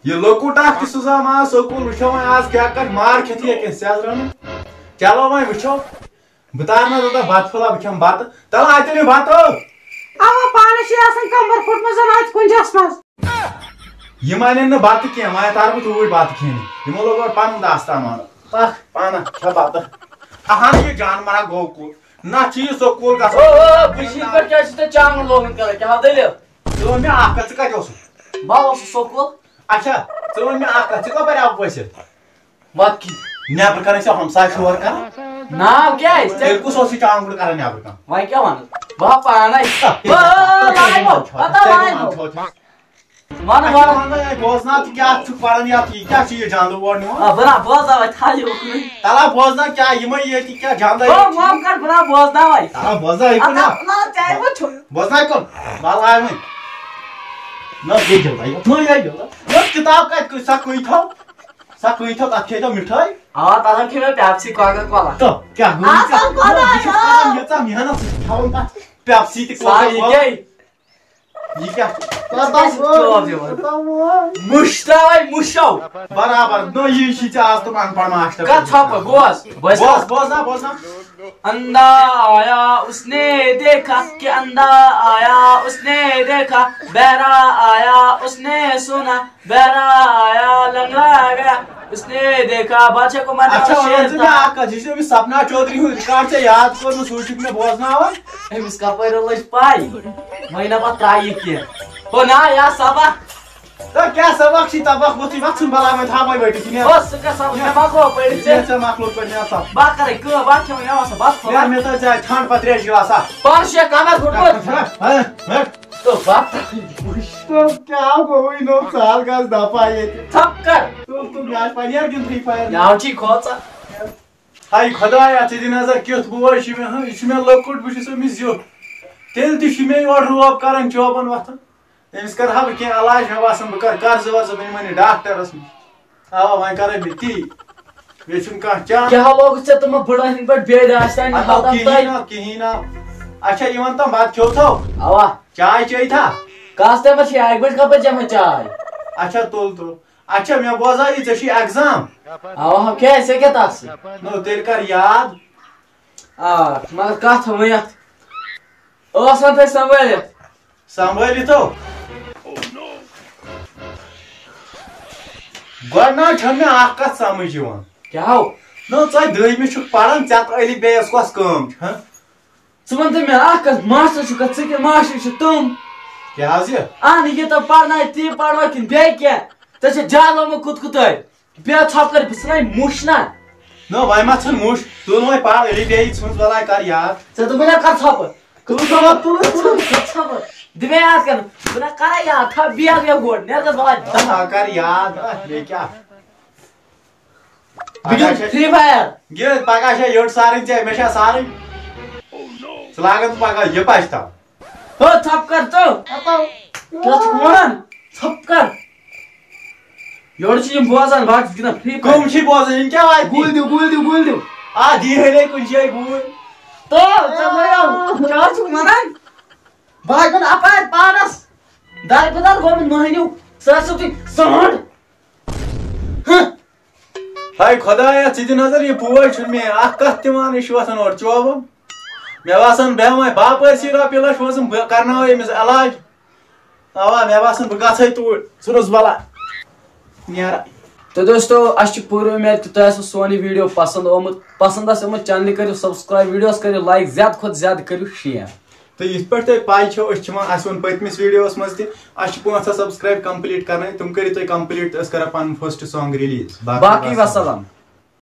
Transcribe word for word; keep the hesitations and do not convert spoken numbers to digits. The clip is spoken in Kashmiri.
یہِ لۄکُٹ اکھ تہِ سوزا ما سکوٗل، وٕچھو وۄنۍ آز کیٛاہ کَتھ مار کھٮ۪تھ یہِ کٔمۍ سٕے آز رَنُن۔ چلو وۄنۍ وٕچھو۔ بہٕ تارٕ نہ توٚتام بَتہٕ پھوٚلہ، بہٕ کھٮ۪مہٕ بَتہٕ۔ تَلہٕ اَتہِ أنِو بَتہٕ۔ اَوا، پانَس چھِ آسان کَمبَر پھوٚٹمُت زَن اَتہِ کُنجَس منٛز۔ یِم اَنن نہٕ بَتہٕ کینٛہہ، وۄنۍ تارٕ بہٕ توٗرۍ بَتہٕ کھیٚنہِ۔ یِمو لوگ اورٕ پَنُن داستان وَنُن۔ پَکھ پانہٕ کھےٚ بَتہٕ۔ اَہَن یہِ جانوَرا گوٚو کوٚت؟ نہ چھُ یہِ سکوٗل گژھان۔ او، او، بہٕ چھُس یِتھ پٲٹھۍ کیٛازِ چھُکھ ژٕ چانٛگُل لوگمُت کَران؟ کیٛاہ ہا دٔلیٖل؟ ژٕ وَن مےٚ اَکھ کَتھ، ژٕ کَتہِ اوسُکھ؟ بہٕ اوسُس سکوٗل۔ اچھا، ژٕ وَن مےٚ اَکھ کَتھ، ژٕ کَپٲرۍ آوُکھ ؤسِتھ؟ وَتھ کِنۍ۔ نٮ۪برٕ کَنہِ ٲسۍ ہمساے شور کَران۔ نا، کیٛازِ؟ تیٚلہِ کُس اوس یہِ چانٛگُل کَران نٮ۪برٕ کَنہِ؟ وۄنۍ کیٛاہ وَنہٕ؟ بہٕ ہا پانَے۔ آ، آ، آ، لاے مو، پَتہ لاے مو۔ وَن، اچھا، وَن۔ وَن، وَن۔ وَن، اے، بوزناو تہِ کیٛاہ چھُکھ پَران یَتھ، یہِ کیٛاہ چھُ یہِ جانٛدٕ وورٕ نِوان؟ آ، بہٕ نا بوزناوَے، تھاو یہِ اُکنُے۔ تَلہ بوزناو کیٛاہ، یِمَے ییٚتہِ کیٛاہ جانٛدٕ او، ییٚتہِ چھِ؟ معاف کر، بہٕ نا بوزناوَے۔ تَلہ بوزناو یہِ اَدٕ کُن نا۔ نا، ژےٚ وۄنۍ چھُ۔ بوزناو یہِ کُن۔ وَلہٕ آے وۄنۍ۔ نہ، یہِ گِنٛدَے یوت، نہ، یہِ گِنٛدَے۔ یہِ کِتاب کَتہِ کٔر، سۄ کۭتۍ تھاو؟ سۄ کۭتۍ تھاو، تَتھ کھیٚیہِ تو مِٹھٲے۔ آ، تَتھ کھیٚیہِ مےٚ پیپسی، کوکا کولا۔ تہٕ کیٛاہ گوٚو؟ آ، یہِ کیٛاہ؟ تَتھ کولا نہ، بہٕ چھُس یار۔ کَران ییٖژاہ محنت، ژٕ چھُکھ تھاوان تَتھ پیپسی تہِ، کوکا ساری کولا۔ گٔے۔ یہِ کیٛاہ چھُ؟ ژٕ کیٛازِ چھُکھ جواب دِوان؟ مُش ترٛاوَے مُشو۔ برابر، نو یی چھِ ژےٚ آز تِم اَن پَڑھ ماسٹر۔ کر ژھۄپہٕ، بوز۔ بوز، بوز۔ بوز نا، بوز نا۔ اندھا آیا، اس نے دیکھا کہ اندھا آیا، اس نے دیکھا، بہرا آیا، اس نے سنا، بہرا آیا، لنگڑا آ گیا، اس نے دیکھا، بادشاہ کو مارا اچھا، وۄنۍ شیر ؤنۍ ژٕ مےٚ تھا۔ اکھ کتھ، یُس أمِس سپنا چودھری ہُنٛد ریکارڈ ژےٚ یاد کوٚر نہٕ، سُہ چھُکھ مےٚ بوزناوان۔ أمِس کپٲرۍ لٔج پاے؟ وۄنۍ نہ پتہٕ ترٛایہِ یہِ کینٛہہ۔ ہو نا، یا سبق۔ تہٕ کیٛاہ سبق چھی تبق ووٚتھُے وۄتھ ژھُن بلاے وۄنۍ تھاوَے ؤٹِتھ یہِ نیر۔ ہو، سُہ کیٛاہ سبق؟ مےٚ ما گوٚو پٔرِتھ ژےٚ؟ نیر ژےٚ مۄکلوو پٔرِتھ نیر ژٕ۔ بہٕ ہا کرے کٲم، بہٕ ہا کھٮ۪مہٕ یَوٕ سا بَتہٕ نیر پھوٚلہ۔ مےٚ تہٕ ژےٚ اَتہِ کھنٛڈ پَتہٕ ترٛیش گِلاس اَکھ۔ پانَس چھےٚ کَمر پھُٹمُت۔ ہہ، ہہ، ہہ۔ تہٕ بَتہٕ۔ وٕچھ تو کیٛاہ گوٚوُے نوٚو سال گژھ دَپا ییٚتہِ۔ ژھۄپ کر۔ تُل، تُل، مےٚ آسہِ پَنٕنۍ یَرٕ گِنٛدنٕے فایر۔ یَوٕ چھی کھوژان۔ ہاے خۄدایا، ژٕ دِ نظر کیُتھ بوے چھُ مےٚ، ہہ، یہِ چھُ مےٚ لۄکُٹ، بہٕ چھُس أمِس زیُٹھ۔ تیٚلہِ تہِ چھُ مےٚ یورٕ روب کران چوبَن وۄتھان۔ أمِس کَرٕ ہا بہٕ کینٛہہ علاج، مےٚ باسان بہٕ کَرٕ قرضہٕ ورضہٕ، بہٕ نِمَن یہِ ڈاکٹرَس نِش۔ اَوا، وۄنۍ کَرَے بہٕ تی۔ بیٚیہِ چھُنہٕ کانٛہہ چارٕ۔ کیٛاہ لوگُتھ ژےٚ تِمَن بٕڑَن ہِنٛدۍ پٲٹھۍ بیٚیہِ ڈاچھ تانۍ اَدٕ نِمَن کِہیٖنۍ تَتھ نہ، کِہیٖنۍ نہ۔ اچھا، یِوان تام بَتہٕ کھیوٚو تھو؟ اَوا۔ چاے چیٚیہِ تھا؟ کَس ٹایمَس چھِ اَکہِ بَجہِ کَپٲرۍ چٮ۪مہٕ چاے؟ اچھا، تُل، تُل۔ اچھا، مےٚ بوزا یہِ ژےٚ چھُے ایگزام۔ اَوا، ہا، کیٛازِ؟ ژےٚ کیٛاہ تَتھ سۭتۍ؟ نو، تیٚلہِ کَر یاد۔ آ، مگر کَتھ ؤنِتھ؟ ٲس وۄنۍ تۄہہِ سنبھٲلِتھ۔ سنبھٲلِتھ ہو۔ گۄڈٕ نہ چھَنہٕ مےٚ اَکھ کَتھ سَمٕجھ یِوان۔ کیٛاہ ہو؟ نہ، ژٕ دٔہمہِ چھُکھ پَران، ژےٚ تہٕ علی بیٚیَس کۄس کٲم چھِ، ہہ؟ ژٕ وَن تہٕ مےٚ اَکھ کَتھ، ماسٹر چھُکھ ژٕ کِنہٕ ماسٹر چھِ تِم؟ کیٛاہ حظ یہِ؟ اَہَن، یہِ تہٕ پَرناوِ تی پَروا کِنہٕ بیٚیہِ کینٛہہ؟ ژےٚ چھےٚ جالومُت کُت کُتٲے؟ بیٚیہِ ژھۄپہٕ کٔرِتھ بہٕ ژھٕنَے مُش نہ۔ نہ، وۄنۍ ما ژھٕن مُش؟ تُل وۄنۍ پَر، علی بیٚیہِ ژھٕنُس بَلاے کَر یاد۔ ژےٚ دوٚپُے نہ کَر ژھۄپہٕ۔ تُل ژھۄپہٕ، تُل، تُل، تُل ژھۄپہٕ۔ دِ مےٚ یاد کَرنہٕ۔ بہٕ نہ کَرَے یاد، تھاو بیگ ویگ گۄڈٕ، نیرٕ گژھ بَلاے۔ آ، کَر یاد، آ، بیٚیہِ کیٛاہ؟ بہٕ گِنٛدٕ پَگاہ چھےٚ، Free Fire۔ گِنٛد، پَگاہ چھےٚ یٔڈ سارٕنۍ ژےٚ، مےٚ چھےٚ سارٕنۍ۔ ژٕ لاگَن ژٕ پَگاہ یہِ پَشتاو۔ ہو، ژھۄپہٕ کر ژٕ۔ کیٛاہ چھُکھ وَنان؟ ژھۄپہٕ کر۔ یورٕ چھِ یِم بوزان، باقٕے چھِ گِنٛدان Free Fire۔ کٕم چھِ بوزان؟ یِم کیٛاہ واتہِ؟ گُلۍ دِو، گُلۍ دِو، گُلۍ دِو۔ آ، دی ہے نے کُنہِ جایہِ گُلۍ۔ تو، ژےٚ بنیو۔ کیٛاہ چھُکھ وَنان؟ بہٕ ہا گِنٛدٕ اَپارِ پانَس۔ دَربٕدَر گوٚمُت مٔہنیوٗ۔ سُہ ہسا تُہۍ سانٛڈ۔ ہہ۔ ہاے خۄدایا، ژٕ دِ نظر، یہِ بوے چھُنہٕ مےٚ اکھ کتھ تہِ وَنان، یہِ چھُ وۄتھان اورٕ چوبُن۔ مےٚ باسان، بیٚہمَے باپٲرۍ سی رۄپیہِ لَچھ وۄزُم، بہٕ کرناوَے أمِس علاج۔ اَوا، مےٚ باسان، بہٕ گژھَے توٗرۍ، ژٕ روز بَلاے۔ نیرا۔ تو دوستو، اَسہِ چھِ پوٗرٕ اُمید کہِ تۄہہِ آسِوٕ سون یہِ video پسنٛد آمُت۔ پسنٛد آسہِ آمُت، channel کٔرِو subscribe، videos کٔرِو like، زیادٕ کھۄتہٕ زیادٕ کٔرِو share۔ تہٕ یِتھ پٲٹھۍ تۄہہِ پَے چھو، أسۍ چھِ وۄنۍ، اَسہِ ووٚن پٔتمِس videoس منٛز تہِ، اَسہِ چھِ پانٛژھ ہَتھ subscribe complete کرٕنۍ، تِم کٔرِو تُہۍ complete تہٕ أسۍ کرو پَنُن first song release۔ باقٕے باقٕے وسلام۔ وسلام۔